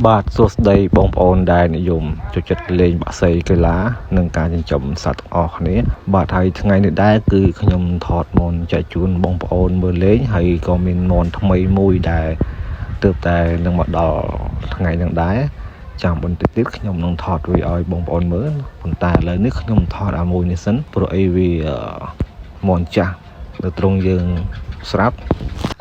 បាទសួស្តីបងប្អូនដែលនិយមចូលចិត្តលេងបក្សីកីឡានិងការចិញ្ចឹមសត្វទាំងអស់គ្នាបាទហើយថ្ងៃនេះដែរគឺខ្ញុំថតមន្តចែកជូនបងប្អូនមើលលេងហើយក៏មានមន្តថ្មីមួយដែលទើបតែនឹងមកដល់ថ្ងៃហ្នឹងដែរចាំបន្តិចទៀតខ្ញុំនឹងថតវាឲ្យបងប្អូនមើលប៉ុន្តែឥឡូវនេះខ្ញុំថតអាមួយនេះសិនព្រោះអីវាមន្តចាស់នៅត្រង់យើងស្រាប់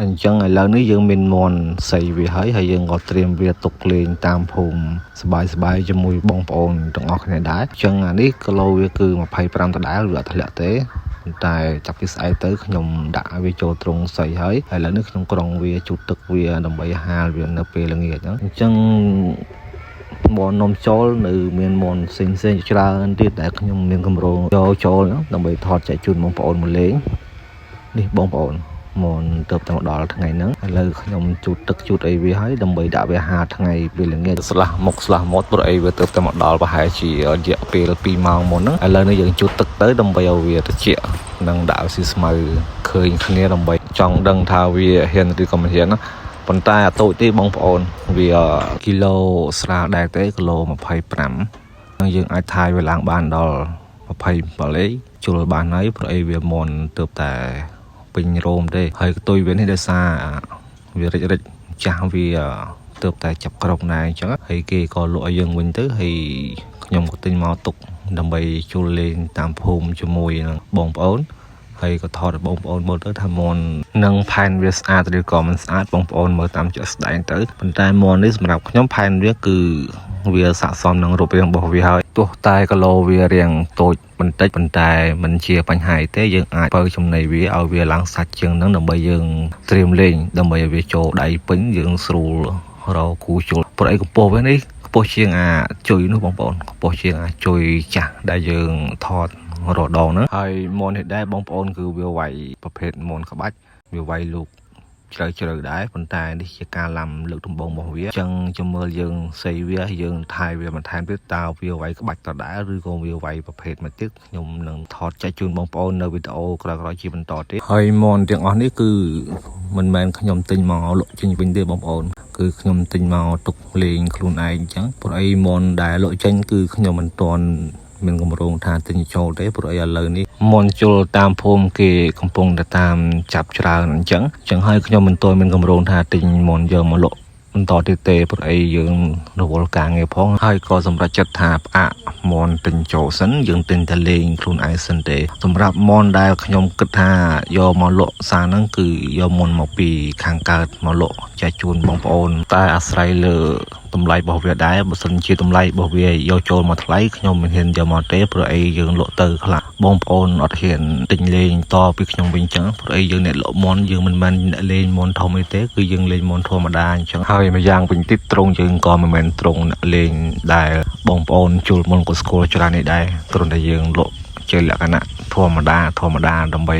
អញ្ចឹងឥឡូវនេះយើងមានមន់សីវាហើយហើយយើងក៏ត្រៀមវាទុកលេងតាមភូមិសប្បាយសបាយជាមួយបងប្អូនទាំងអស់គ្នាដែរអញ្ចឹងអានេះគីឡូវាគឺ25ដដែលវាអត់ធ្លាក់ទេប៉ុន្តែចាប់ពីស្អែកទៅខ្ញុំដាក់វាចូលទ្រុងសីហើយឥឡូវនេះខ្ញុំក្រុងវាជូតទឹកវាដើម្បីហាលវានៅពេលល្ងាចហ្នឹងអញ្ចឹងមន់នំចូលនៅមានមន់ផ្សេងផ្សេងៗច្រើនទៀតដែលខ្ញុំមានកម្រងយកចូលហ្នឹងដើម្បីថតចែកជូនបងប្អូនមកលេងនេះបងប្អូន មុនទៅតែមកដល់ថ្ងៃហ្នឹងឥឡូវខ្ញុំជូតទឹកជូតអីវាហើយដើម្បីដាក់វាហាលថ្ងៃពេលល្ងាចស្លាស់មុខស្លាស់មាត់ព្រោះអីវាទៅតែមកដល់ប្រហែលជារយៈពេល2ម៉ោងមុនហ្នឹងឥឡូវនេះយើងជូតទឹកទៅដើម្បីឲ្យវាត្រជាក់និងដាក់ឲ្យស៊ីស្មៅឃើញគ្នាដើម្បីចង់ដឹងថាវាហ៊ានឬក៏មិនហ៊ានណាប៉ុន្តែអាតូចទេបងប្អូនវាគីឡូស្រាលដែរទេគីឡូ25នឹងយើងអាចថយវាឡើងបានដល់27លេជុលបានហើយព្រោះអីវាមុនទៅតែ ពេញរោមទេហើយកតុយវានេះដោយសារវារិចរិចចាស់វាទៅតែចាប់ក្រុកណែអញ្ចឹងហើយគេក៏លក់ឲ្យយើងវិញទៅហើយខ្ញុំក៏ទិញមកទុកដើម្បីជួលលេងតាមភូមិជាមួយនឹងបងប្អូនហើយក៏ថតឲ្យបងប្អូនមើលទៅថាមន់នឹងផែនវាស្អាតឬក៏មិនស្អាតបងប្អូនមើលតាមជាក់ស្ដែងទៅប៉ុន្តែមន់នេះសម្រាប់ខ្ញុំផែនវាគឺវាស័ក្តិសមនឹងរូបរាងរបស់វាហើយទោះតែគីឡូវារាងតូចបន្តិចប៉ុន្តែមិនជាបញ្ហាទេយើងអាចបើចំណីវាឲ្យវាឡើងសាច់ជាងហ្នឹងដើម្បីយើងត្រៀមលេងដើម្បីឲ្យវាចូលដៃពេញយើងស្រួលរកគូជុលព្រោះអីកម្ពស់វានេះខ្ពស់ជាងអាជុយនោះបងប្អូនខ្ពស់ជាងអាជុយចាស់ដែលយើងថតរដងហ្នឹងហើយមន់នេះដែរបងប្អូនគឺវាវាយប្រភេទមន់ក្បាច់វាវាយលោកជ្រៅជ្រៅដែរប៉ុន្តែនេះជាការឡាំលើកដំបូងរបស់វាអញ្ចឹងចាំមើលយើងសីវាយើងថែវាបន្ថែមទៀតតើវាវាយក្បាច់ដដែលឬក៏វាវាយប្រភេទមួយទៀតខ្ញុំនឹងថតចែកជូនបងប្អូននៅវីដេអូក្រោយៗជាបន្តទៀតហើយមន់ទាំងអស់នេះគឺមិនមែនខ្ញុំទិញមកលក់ចេញវិញទេបងប្អូនគឺខ្ញុំទិញមកទុកលេងខ្លួនឯងអញ្ចឹងព្រោះអីមន់ដែលលក់ចេញគឺខ្ញុំមិនទាន់មានកម្រងថាទិញចូលទេព្រោះអីឥឡូវនេះមន់ជុលតាមភូមិគេកំពុងតែតាមចាប់ច្រើនអញ្ចឹងអញ្ចឹងហើយខ្ញុំមិនទាន់មានកម្រងថាទិញមន់យកមកលក់បន្តទៀតទេព្រោះអីយើងរវល់ការងារផងហើយក៏សម្រេចចិត្តថាផ្អាកមន់ទិញចូលសិនយើងទិញតែលេងខ្លួនឯងសិនទេសម្រាប់មន់ដែលខ្ញុំគិតថាយកមកលក់សារហ្នឹងគឺយកមន់មកពីខាងកើតមកលក់ចែកជូនបងប្អូនតែអាស្រ័យលើតម្លៃរបស់វាដែរបើសិនជាតម្លៃរបស់វាយកចូលមកថ្លៃខ្ញុំមិនហ៊ានយកមកទេព្រោះអីយើងលក់ទៅខ្លះបងប្អូនអត់ហ៊ានទិញលេងតពីខ្ញុំវិញចឹងព្រោះអីយើងអ្នកលក់មន់យើងមិនមែនអ្នកលេងមន់ធំអីទេគឺយើងលេងមន់ធម្មតាអញ្ចឹងហើយម្យ៉ាងវិញទៀតត្រង់យើងក៏មិនមែនត្រង់អ្នកលេងដែលបងប្អូនជួលមុនក៏ស្គាល់ច្រើននេះដែរគ្រាន់តែយើងលក់ជាលក្ខណៈធម្មតាធម្មតាដើម្បី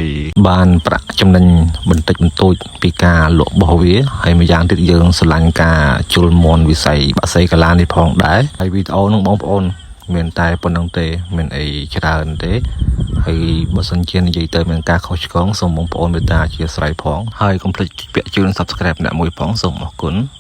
បានប្រាក់ចំណេញបន្តិចបន្តួចពីការលក់របស់វាហើយម្យ៉ាងទៀតយើងស្រឡាញ់ការជុលមន់វិស័យបក្សីកាឡានេះផងដែរហើយវីដេអូនោះបងប្អូនមានតែប៉ុណ្្នឹងទេមានអីច្រើនទេហើយបើសិនជានិយាយទៅមានការខុសឆ្គងសូមបងប្អូនមេត្តាអធ្យាស្រ័យផងហើយកុំភ្លេចពាក់ជើង Subscribe អ្នកមួយផងសូមអរគុណ។